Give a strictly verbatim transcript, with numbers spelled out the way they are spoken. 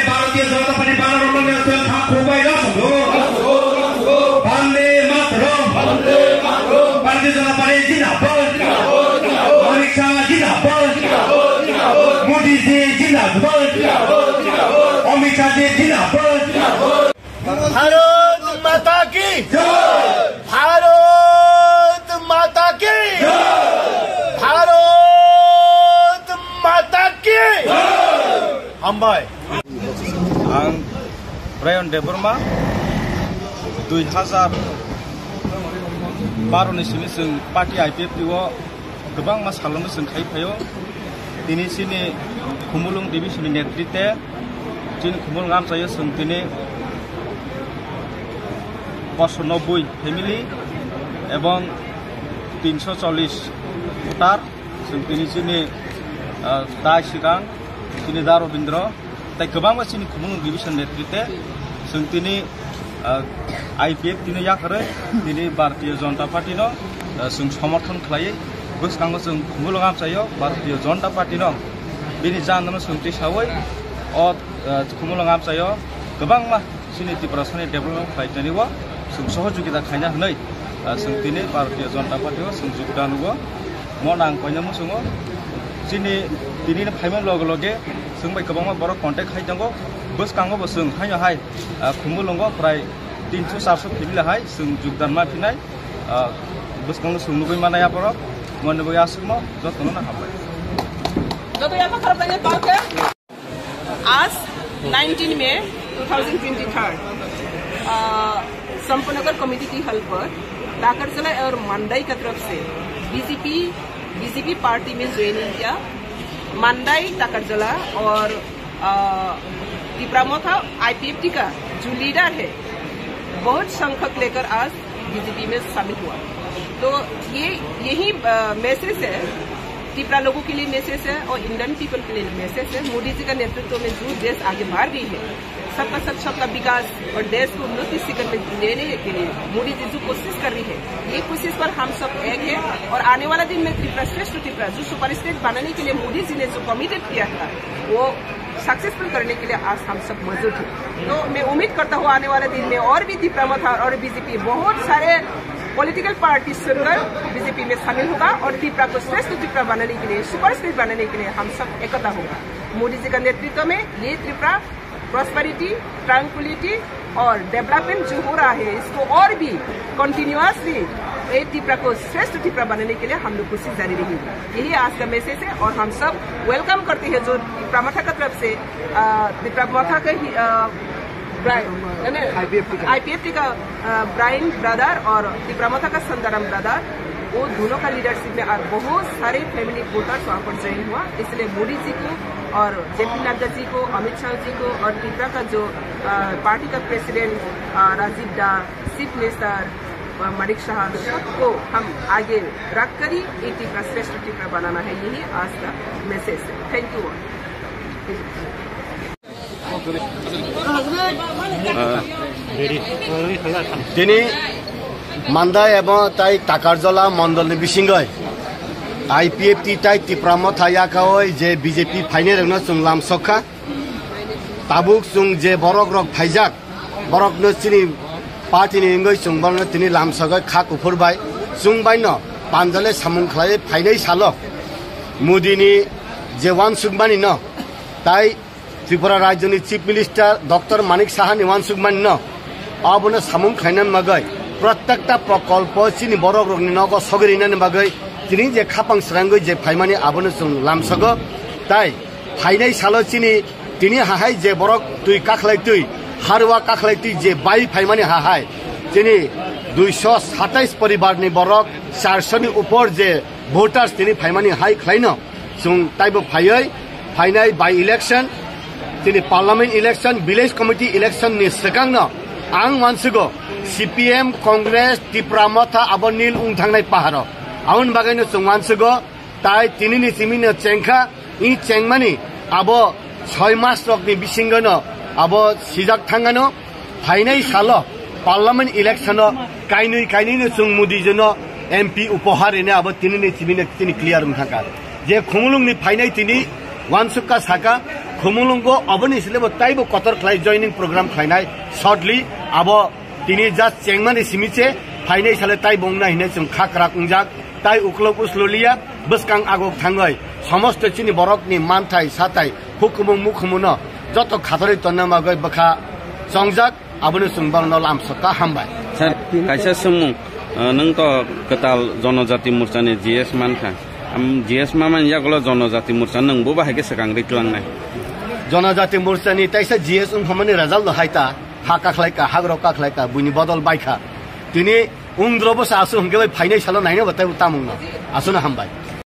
Bharatiya Janata Party banner rokno nang tong thang khumbai rok songdo. Bande Mataram. Bharatiya Janata Party Jindabad. Amit Shah Jindabad. Modi ji Jindabad. Amit Shah ji Jindabad. Bharat মাতা কি? ভারত মাতা কি? ভারত মাতা কি? Hambai. Ang Brian Debbarma, dui hazar baro ni simi chwng party I P F T o kwbangma salongo chwng khai phaio. Tini chini Khumulwng division ni netrite chini Khumulwng amchaio chwng tini boso nobboi family ebong tinso chollish voter chwng tini chini, ah, Tai Sikang, chini Da Robindro, Tai kwbangma chini Khumulwng division netrite chwng tini, ah, I P F T no yakarwi tini Bharatiya Janata Party no, ah, chwng somorthon khlaiwi bwskango chwng Khumulwng amchaio Bharatiya Janata Party no bini jandano chwng tisawi o, ah, Khumulwng amchaio kwbangma chini Tiprasani development khlai tani o chwng sohojogita khaina hwnwi, ah, chwng tini Bharatiya Janata Party o chwng jogdan o mo nang koina muchungo chini tini phaima loge loge chwng bai kwbangma borok contact khai tongo. Bwskango bo chwng haino hai, ah, Khumulwngo prai tinso charso family hai chwng jogdan ma phinai, ah, bwskango chwng nugwi manai aborok moni bo aswkmo jotono no hambai. आज नाइनटीन मई two thousand twenty three, अ, संपन्नगर कमेटी की हल पर टाकरजला और मंडई की तरफ से बीजेपी, बीजेपी पार्टी में ज्वाइनिंग किया। मंडई, टाकरजला और, अ, तिपरा मोथा आईपीएफटी का जो लीडर है, बहुत संख्यक लेकर आज बीजेपी में शामिल हुआ। तो ये, यही, अ, मैसेज है, तिपरा लोगों के लिए मैसेज है और इंडियन पीपल के लिए मैसेज है। मोदी जी का नेतृत्व में जो देश आगे बढ़ रही है, सबका साथ सबका विकास और देश को उन्नति शिखर में लेने के लिए मोदी जी जो कोशिश कर रही है, ये कोशिश पर हम सब एक है। और आने वाला दिन में त्रिपुरा श्रेष्ठ त्रिपुरा जो सुपर स्टेट बनाने के लिए मोदी जी ने जो कमिटेड किया था, वो सक्सेसफुल करने के लिए आज हम सब मौजूद हैं। तो मैं उम्मीद करता हूँ आने वाले दिन में और भी तिपरा मोथा और बीजेपी बहुत सारे पॉलिटिकल पार्टी छोड़कर बीजेपी में शामिल होगा और तिपरा को श्रेष्ठ तिपरा बनाने के लिए, सुपर स्टेट बनाने के लिए हम सब एकता होगा। मोदी जी का नेतृत्व में ये त्रिपुरा प्रॉस्पेरिटी, ट्रैंक्विलिटी और डेवलपमेंट जो हो रहा है, इसको और भी कंटिन्यूअसली ये तिपरा को श्रेष्ठ तिपरा बनाने के लिए हम लोग कोशिश जारी रहेगी। यही आज का मैसेज है और हम सब वेलकम करते हैं जो तिपरा मोथा का तरफ से, अ, तिपरा मोथा का ही, अ, ब्राइन, यानी आईपीएफटी का। आईपीएफटी का, अ, ब्राइन ब्रदर और तिपरा मोथा का संदाराम ब्रदर, वो दोनों का लीडरशिप में और बहुत सारे फैमिली वोटर्स वहाँ पर ज्वाइन हुआ। इसलिए मोदी जी को और जेपी नड्डा जी को, अमित शाह जी को और तिपरा का जो, अ, पार्टी का प्रेसिडेंट, अ, राजीव दा, चीफ मिनिस्टर, अ, मानिक शाह, सबको हम आगे रख कर ही ये तिपरा श्रेष्ठ तिपरा बनाना है। यही आज का मैसेज है। Thank you. Tini Mandai ebong tai Takarjola mondolni bisingoi I P F T tai Tipra Motha yakaoi je B J P phainai rokno chwng lamsokha. Tabuk chwng je borok rok phaijak, borokno chini party ni wngwi chwng borokno tini lamsogwi kha kuphur bai chwng bai no panjale samung khlaiwi phainai salo Modi ni je uansukmani no tai Tripura Rajyoni Chief Minister Doctor Manik Saha ni uansukmani no abono samung khlaina bagwi, prottekta prokolpo chini borok rokni nogo sogwi rinani bagwi tini je khapang srangwi je phaimani abono chwng lamsogo. Tai phainai salo chini tini hahai je borok twi kakhlai twi, harwa kakhlai twi je bai phaimani hahai chini duiso satais poribar ni borok, charso ni upor je voters tini phaimani hai khlaino. Chwng taibo phaiwi phainai by election, chini parliament election, village committee election ni swkangno ang uansugo C P M, Congress, Tipra Motha abo nil wng thangnai paharo. Aboni bagwino chwng uansugo tai tinini simino chengkha, i chengmani abo soi mas rokni bisingono abo sijak thangano. Phainai salo parliament election o kainwi kainwino chwng Modi jino M P upohar rine abo tinini chibino chini clear wng thangkha. Je Khumulwngni phainai tini Wansukha saka, Khumulwngo oboni sile bo taibo kotor khlai joining program khlainai shortly, abo tini just chengmani simi se phainai sale taibo wngnai hinwi chwng kha kwrak wngjak, tai uklok uslo liya, bwskang agok thangwi somosto chini borokni manthai sathai hukumu mukhumuno joto khatorwi tonna bagwi bwkha chongjak. Abono chwng bono lamsokha, hambai. Sir, kaisa swngmung, uh, nwng to kwtal Jonojati Morchani G S mankha. Am, G S mamani yagulo Jonojati Morcha nwng bo bahai khe swkang riklangnai. Jonojati Morchani taisa G S wngphamani result no hai ta, ha kakhlaika, hagro kakhlaika, buini bodol baikha. Tini ungdro bwsa aswk hwnkhe bai phainai salo naina batai bo tamungno. Aswkno hambai.